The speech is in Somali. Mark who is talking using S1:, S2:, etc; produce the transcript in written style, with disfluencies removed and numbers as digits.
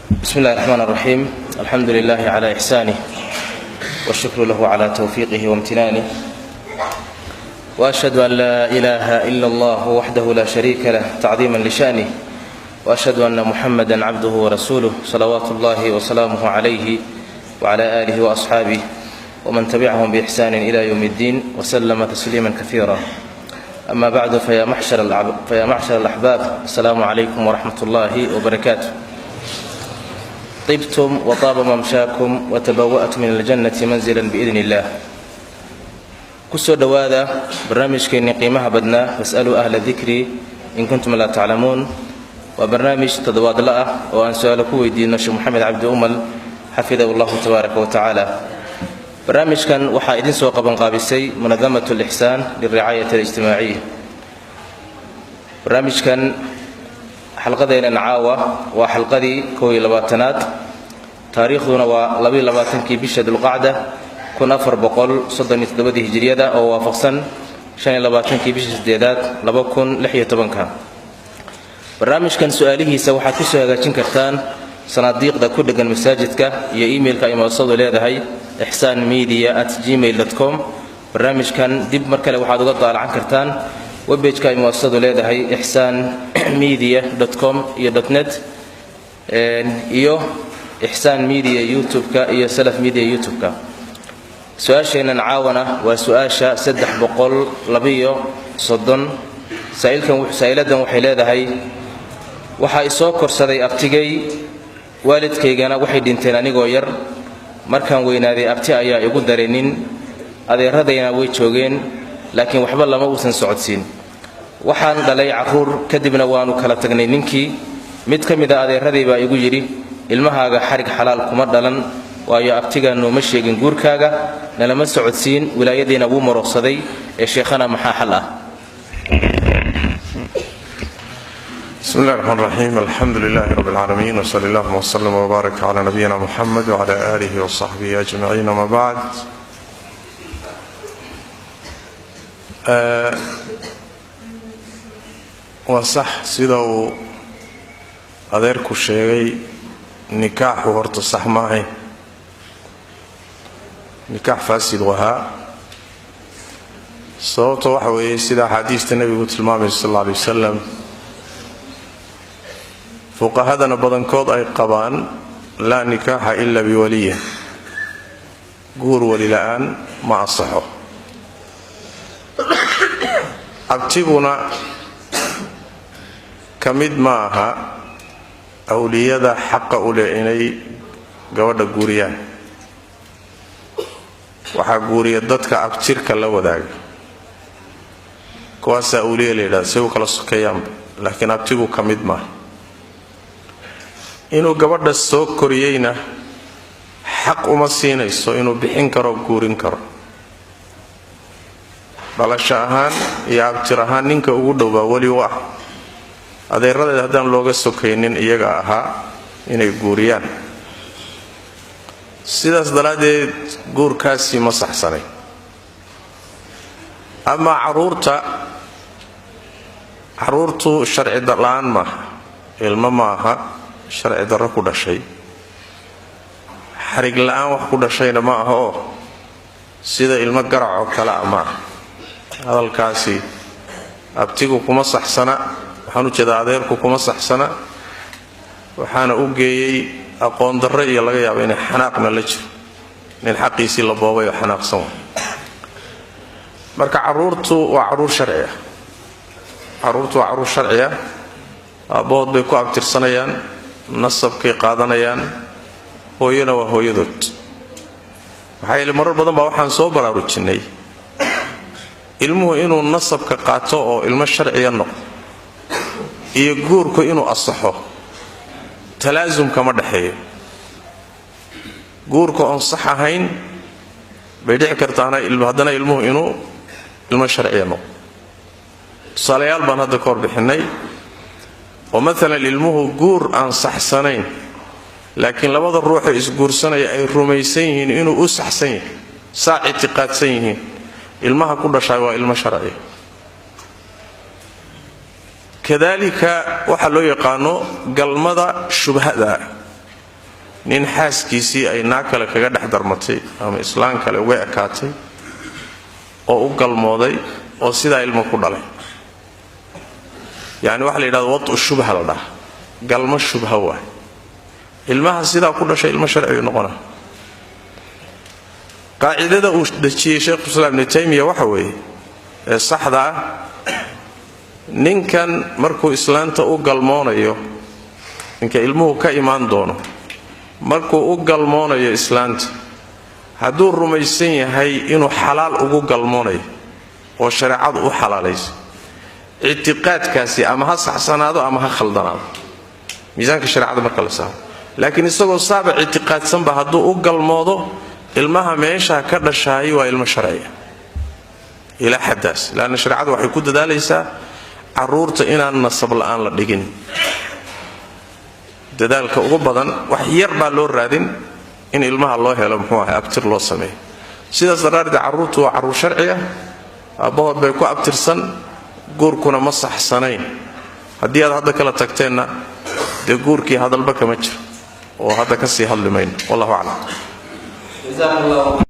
S1: Bismi اllahi الرحmn الرaxيim. Alxamdu lilah عlى إxsanih, wالshukru lahu عlى twfiiqih wاmtinaanih, وأshhadu an laa ilaha ila اllah waxdahu la shariika lah tacdiima lishanih, وأshhadu ana muxamada cabduh warasuuluh, salawaat اllahi وsalaamuh عalayh wعla alih وأصxaabih wman tabicahum bإxsani إlى ywm اddiin wslma tasliima kaiira. Ama bacdu, faya macshar alaxbaab, asalaamu calaykum waraxmat ullaahi wbarakaatu. Tibtum wataaba mamshaakum watabawa'tum min aljannati manzilan biidn illaah. Kusoo dhowaada barnaamijkeennii qiimaha badnaa, Fasaluu ahla dikri in kuntum laa taclamuun. Waa barnaamij toddobaadla ah oo aan su-aalo ku weydiino Sheekh Moxamed Cabdi Umal, xafidahu allahu tabaaraka wa tacaala. Barnaamijkan waxaa idin soo qabanqaabisay Munadamat Alixsaan lilricaayat alijtimaaciya. Barnaamijkan xalqadeennan caawa waa xalqadii 21aad, taariikhduna waa 22kii bisha Dulqacda 1437dii Hijiriyada, oo waafaqsan 25kii bisha sideedaad 2016ka. Barnaamijkan su-aalihiisa waxaad kusoo hagaajin kartaan sanaadiiqda ku dheggan masaajidka iyo emailka ay muasasadu leedahay, ixsaanmedia@gmail com. Barnaamijkan dib mar kale waxaad uga daalacan kartaan webpage-ka ay muasasadu leedahay, ixsaanmedia com iyo .net, iyo Ixsaan Media YouTube-ka iyo Salaf Media YouTube-ka. Su-aasheennan caawana waa su-aasha 332. Saa'ilkan, saa'iladan waxay leedahay: waxaa isoo korsaday abtigay, waalidkaygana waxay dhinteen anigoo yar. Markaan weynaaday, abti ayaa igu daray nin. Adeeradayna way joogeen, laakiin waxba lama uusan socodsiin. Waxaan dhalay carruur, kadibna waannu kala tagnay ninkii. Mid ka mid a adeeraday baa igu yidhi: "Ilmahaaga xarig xalaal kuma dhalan, waayo abtigaa nooma sheegin guurkaaga, nalama socodsiin, wilaayadiina wuu maroqsaday." Ee sheekhana, maxaa xal ah?
S2: Bismi اllah الرحmn الرaxيim. Alxamdu lilahi rab اlcaalamiin, wsali allahuma wslm wbaarak cla nabiyina muxamed wcla alih wsaxbihi ajmaciin, ama bacd. Waa sax sida uu adeerku sheegay, nikaaxu horta sax ma ahayn, nikaax faasid wahaa. Sababta waxa weeye, sida axaadiista nebigu tilmaamaysa sal alla alay wasalam, fuqahadana badankood ay qabaan, laa nikaaxa ila biwaliyin, guur weli la'aan ma asaxo. Abtiguna ka mid ma aha awliyada xaqa u leh inay gabadha guuriyaan. Waxaa guuriya dadka abtirka la wadaaga, kuwaasaa awliya la yidhahda, say u kala sokeeyaanba, laakiin abtigu ka mid maaha. Inuu gabadha soo koriyeyna xaq uma siinayso inuu bixin karo, guurin karo. Dhalasho ahaan iyo abtir ahaan ninka ugu dhowbaa weli u ah. Adeeradeed haddaan looga sokaynin, iyaga ahaa inay guuriyaan. Sidaas daraaddeed guurkaasi ma saxsanay. Amaa carruurta, carruurtu sharci la-aan maaha, ilmo maaha sharci darro ku dhashay, xarig la-aan wax ku dhashayna ma aha, oo sida ilmo garac oo kale ah ma aha. Hadalkaasi abtigu kuma saxsana, waxaan u jeedaa adeerku kuma saxsana. Waxaana u geeyey aqoon darro iyo laga yaaba inay xanaaqna la jiro, nin xaqiisii la boobay oo xanaaqsan wa. Marka carruurtu waa carruur sharci ah, carruurtu waa carruur sharci ah. Aabbahood bay ku abtirsanayaan, nasabkay qaadanayaan, hooyona waa hooyadood. Maxaa yeele, marar badan baa waxaan soo baraarujinnay ilmuhu inuu nasabka qaato oo ilmo sharciya noqdo iyo guurku inuu asaxo talaasum kama dhexeeyo. Guurka oon sax ahayn bay dhici kartaana haddana ilmuhu inuu ilmo sharciya noqdo. Tusaalayaal baan hadda ka hor bixinnay, oo maalan ilmuhu guur aan saxsanayn, laakiin labada ruuxee isguursanaya ay rumaysan yihiin inuu u saxsan yahay, saa ictiqaadsan yihiin, ilmaha ku dhashaay waa ilmo sharciya. Kadaalika waxaa loo yaqaano galmada shubhada. Nin xaaskiisii ay naag kale kaga dhex darmatay ama islaan kale uga ekaatay oo u galmooday oo sidaa ilmo ku dhalay, yacni waxa la yidhahdo wadu shubha la dhaha, galmo shubha waay. Ilmaha sidaa ku dhashay ilmo sharcigu noqona. Qaacidada uu dejiyey Sheikhulislaam Ibnu Taymiya waxa weeye ee saxda ah: ninkan markuu islaanta u galmoonayo, ninka ilmuhu ka imaan doono markuu u galmoonayo islaanta, hadduu rumaysan yahay inuu xalaal ugu galmoonayo oo shareecadu u xalaalayso, ictiqaadkaasi ama ha saxsanaado ama ha khaldanaado miisaanka shareecada marka la saaro, laakiin isagoo saaba ictiqaadsanba hadduu u galmoodo, ilmaha meeshaa ka dhashaayay waa ilmo sharciya ilaa xaddaas. Leanna shareecadu waxay ku dadaalaysaa carruurta inaan nasab la'aan la dhigin. Dadaalka ugu badan wax yar baa loo raadin in ilmaha loo helo, muxuu ahay, abtir loo sameeyo. Sidaas daraaddeed carruurtu waa carruur sharci ah, aabbahood bay ku abtirsan. Guurkuna ma saxsanayn. Haddii aad hadda kala tagteenna, dee guurkii hadalba kama jiro oo hadda ka sii hadli mayno. Wallahu aclam.